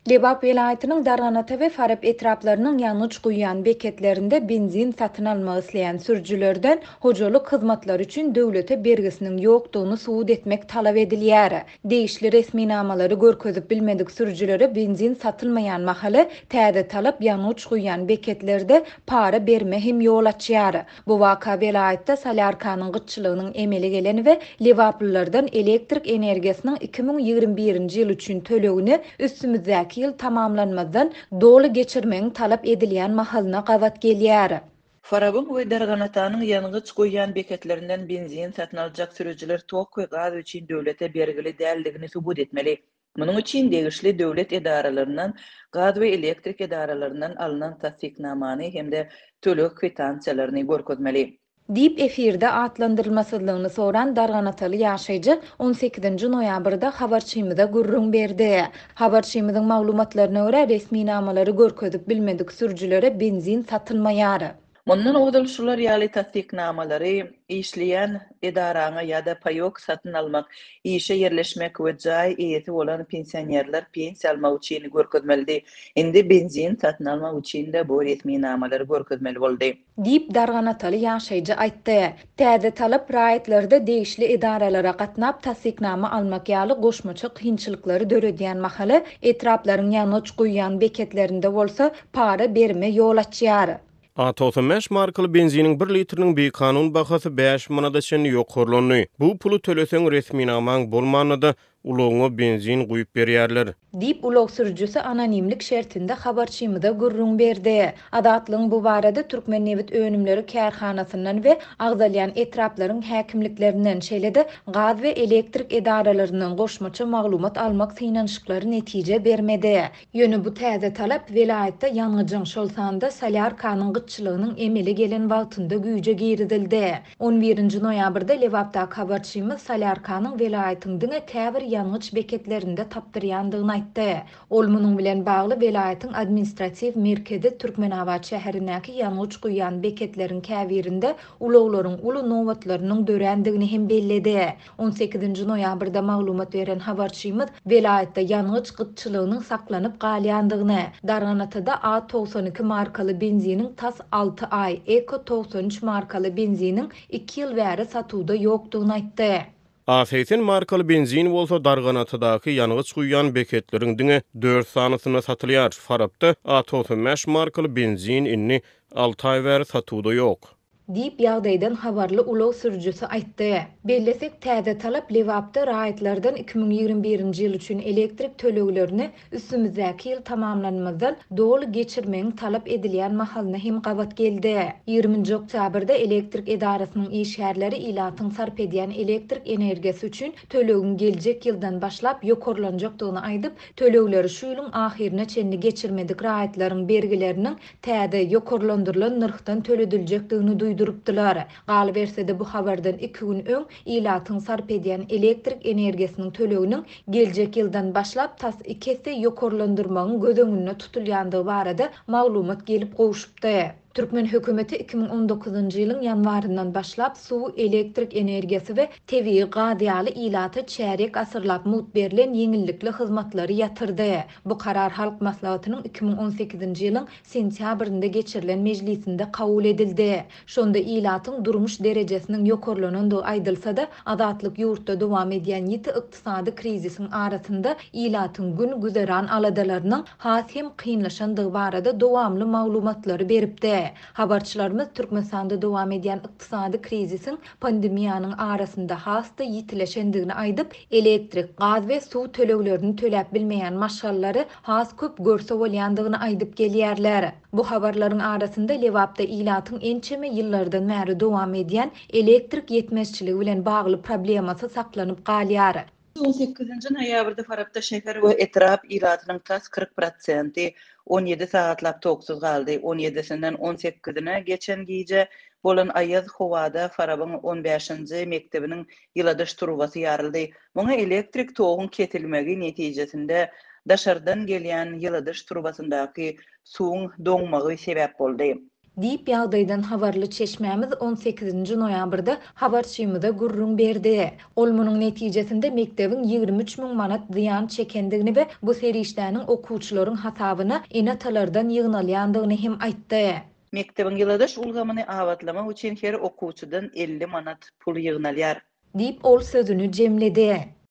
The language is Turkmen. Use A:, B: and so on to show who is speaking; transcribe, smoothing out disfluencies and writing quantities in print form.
A: Lebap welaýatynyň Darganata we Farap etraplarynyň ýangyç guýýan beketlerinde benzin satyn almak isleýän sürüjilerden hojalyk hyzmatlary üçin döwlete bergisiniň ýokdugyny subut etmek talap edilýär. Degişli resminamalary görkezip bilmedik sürüjilere benzin satylmaýan mahaly, täze talap ýangyç guýýan beketlerde para berme hem ýol açýar. Bu waka welaýatda solýarkanyň gytçylygynyň emele gelen we lebaplylardan elektrik energiýasynyň 2021-nji ýyl üçin tölegini üstümizdäki ýyl tamamlanmazdan doly geçirmegiň talap edilýän mahalyna gabat gelýär.
B: Farabyň we Darganatanyň ýangyç guýýan beketlerinden benzin satyn aljak sürüjiler tok we gaz üçin döwlete bergili däldigini subut etmeli. Munuň üçin degişli döwlet edaralaryndan, gaz we elektrik edaralaryndan alnan tassyknamany hem-de töleg kwitansiýalaryny görkezmeli.
A: Diýip, efirde atlandyrylmasyzlygyny soran darganataly ýaşaýjy on sekizinji noýabrda habarçymyza gürrüň berdi. Habarçymyzyň maglumatlaryna görä, resminamalary görkezip bilmedik sürüjilere benzin satylmaýar.
B: Mundan ozal şular ýaly tassyknamalary işleýän edaraňa ýa-da paýok satyn almak, işe ýerleşmek we jaý eýesi bolan pensionerler pensiýa almak üçin görkezmelidi. Indi benzin satyn almak üçin-de bu resminamalary görkezmeli boldy.
A: Diýip, darganataly ýaşaýjy aýtdy. Täze talap raýatlarda degişli edaralara gatnap tassyknama almak ýaly goşmaça kynçylyklary döredýän mahaly, etraplaryň ýangyç guýýan beketlerinde bolsa para berime ýol açýar.
C: A 95 markaly benziniň bir litriniň bikanun bahasy bäş manada çenli ýokarlandy. Bu puly töleseň, resminamaň bolmanda-da, ulagyňa benzin guýup berýärler.
A: Diýip, ulag sürüjisi anonimlik şertinde habarçymyza gürrüň berdi. Azatlygyň bu barada Türkmennebitönümleri kärhanasyndan we agzalýan etraplaryň häkimliklerinden, şeýle-de gaz we elektrik edaralaryndan goşmaça maglumat almak synanyşyklary netije bermedi. Ýöne bu täze talap welaýatda ýangyjyň, şol sanda solýarkanyň gytçylygynyň emele gelen wagtynda güýje girizildi. On birinji noýabrda Lebapdaky habarçymyz solýarkanyň welaýatyň diňe käbir ýangyç beketlerinde tapdyrýandygyny aýtdy. Ol munuň bilen bagly welaýatyň administratiw merkezi Türkmenabat şäherindäki ýangyç guýýan beketleriň käbirinde ulaglaryň uly nobatlarynyň dörändigini hem belledi. On sekizinji noýabrda maglumat beren habarçymyz welaýatda ýangyç gytçylygynyň saklanyp galýandygyny, Darganatada A 92 markaly benziniň tas alty aý, Eko 93 markaly benziniň iki ýyl bäri satuwda ýokdugyny aýtdy.
C: A 80 markaly benzin bolsa Darganatadaky ýangyç guýýan beketleriň diňe dört sanysynda satylýar. Farapda A 95 markaly benzin indi alty aý bäri satuwda ýok.
A: Diýip, ýagdaýdan habarly ulag sürüjisi aýtdy. Bellesek, täze talap Lebapda raýatlardan 2021-nji ýyl üçin elektrik töleglerini üstümizdäki ýyl tamamlanmazdan doly geçirmegiň talap edilýän mahalyna hem gabat geldi. Ýigriminji oktýabrda elektrik edarasynyň işgärleri ilatyň sarp edýän elektrik energiýasy üçin tölegiň geljek ýyldan başlap ýokarlanjakdygyny aýdyp, tölegleri şu ýylyň ahyryna çenli geçirmedik raýatlaryň bergileriniň täze, ýokarlandyrylan nyrhdan tölediljekdigini duýdurypdylar. Galyberse-de, bu habardan iki gün öň ilatyň sarp edýän elektrik energiýasynyň töleginiň geljek ýyldan başlap tas iki esse ýokarlandyrmagyň göz öňünde tutulýandygy barada maglumat gelip gowşupdy. Türkmen hökümeti 2019-njy ýylyň ýanwaryndan başlap suw, elektrik energiýasy we tebigy gaz ýaly ilata çärýek asyrlap mugt berlen ýeňillikli hyzmatlary ýatyrdy. Bu karar Halk Maslahatynyň 2018-nji ýylyň sentýabrynda geçirilen mejlisinde kabul edildi. Şonda ilatyň durmuş derejesiniň ýokarlanandygy aýdylsa-da, Azatlyk ýurtda dowam edýän ýiti ykdysady krizisiň arasynda ilatyň gün-güzeran aladalarynyň has hem kynlaşandygy barada dowamly maglumatlary beripdi. Habarçylarymyz Türkmenistanda dowam edýän ykdysady krizisiň pandemiýanyň arasynda has-da ýitileşendigini aýdyp, elektrik, gaz we suw töleglerini töläp bilmeýän maşgalalary has köp görse bolýandygyny aýdyp gelýärler. Bu habarlaryň arasynda Lebapda ilatyň ençeme ýyllardan bäri dowam edýän elektrik ýetmezçiligi bilen bagly problemasy saklanyp galýar.
B: On sekizinji noýabrda Farapda şäher we etrap ilatynyň tas 40 prosenti on ýedi sagatlap toksuz galdy. On ýedisinden on sekizine geçen gije bolan aýaz howada Farabyň on bäşinji mekdebiniň ýyladyş turbasy ýaryldy. Muňa elektrik toguň kesilmegi netijesinde daşardan gelýän ýyladyş turbasyndaky suwuň doňmagy sebäp boldy.
A: Diýip, ýagdaýdan habarly çeşmämiz on sekizinji noýabrda habarçymyza gürrüň berdi. Ol munuň netijesinde mekdebiň 23 müň manat zyýan çekendigini we bu serişdäniň okuwçylaryň hasabyna ene-atalardan ýygnalýandygyny hem aýtdy.
B: Mekdebiň ýyladyş ulgamyny abatlamak üçin her okuwçydan 50 manat pul ýygnalýar.
A: Diýip, ol sözüni jemledi.